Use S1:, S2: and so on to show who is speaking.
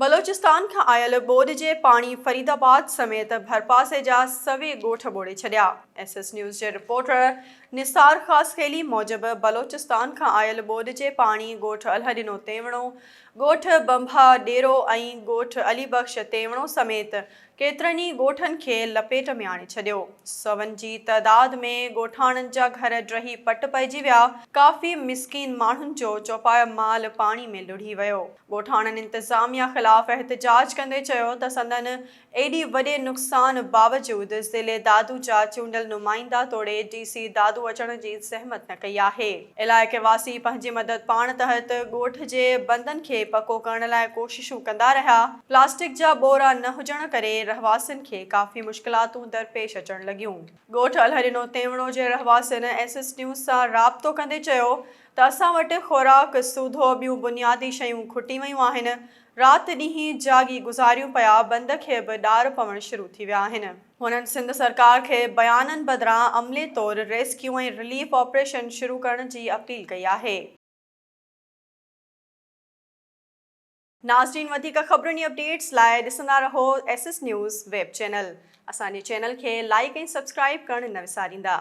S1: بلوچستان کان آيل ٻوڏ جي پاڻي فريد آباد سميت ڀرپاسي جا سوين ڳوٺ ٻوڙي ڇڏيا. ايس ايس نيوز جي رپورٽر نثار خاصخيلي موجب بلوچستان کان آيل ٻوڏ جي پاڻي ڳوٺ الهڏنو تيوڻو، ڳوٺ ٻنڀا ڏيرو ۽ ڳوٺ علي بخش تيوڻو سميت ڪيترن ئي ڳوٺن کي لپيٽ ۾ آڻي ڇڏيو. سون جي تعداد ۾ ڳوٺاڻن جا گهر ڊهي پٽ پئجي ويا، ڪافي مسڪين ماڻهن جو چوپايو مال پاڻي ۾ لڙهي ويو. ڳوٺاڻن انتظاميا خلاف احتجاج ڪندي چيو ته سندن ايڏي وڏي نقصان باوجود ضلعي دادو جا چونڊيل نمائندا توڙي ڊي سي دادو اچڻ جي زحمت نه ڪئي آهي. علائقي واسي پنهنجي مدد پاڻ تحت ڳوٺ جي بندن کي پڪو ڪرڻ لاء ڪوششون ڪندا رهيا. پلاسٽڪ جا ٻورا نه هجڻ ڪري رهواسين کي ڪافي مشڪلاتون درپيش اچڻ لڳيون. ڳوٺ الهڏنو تيوڻو جي رهواسين ايس ايس نيوز سان رابطو ڪندي چيو ته اسان وٽ خوراڪ سوڌو ٻيون بنيادي شيون کٽي ويون آهن، رات ڏينهن جاڳي گذاريون پيا، بند کي به ڏار پوڻ شروع ٿي ويا آهن. هنن سنڌ سرڪار کي بيانن بدران عملي طور ريسڪيو ۽ رليف آپريشن شروع ڪرڻ جي اپيل ڪئي آهي. ناظرين وڌيڪ خبرن ۽ اپڊيٽس لاء ڏسندا رهو S S news web channel. اسان جي چينل کي لائيڪ ۽ سبسڪرائيب ڪرڻ نه وساريندا.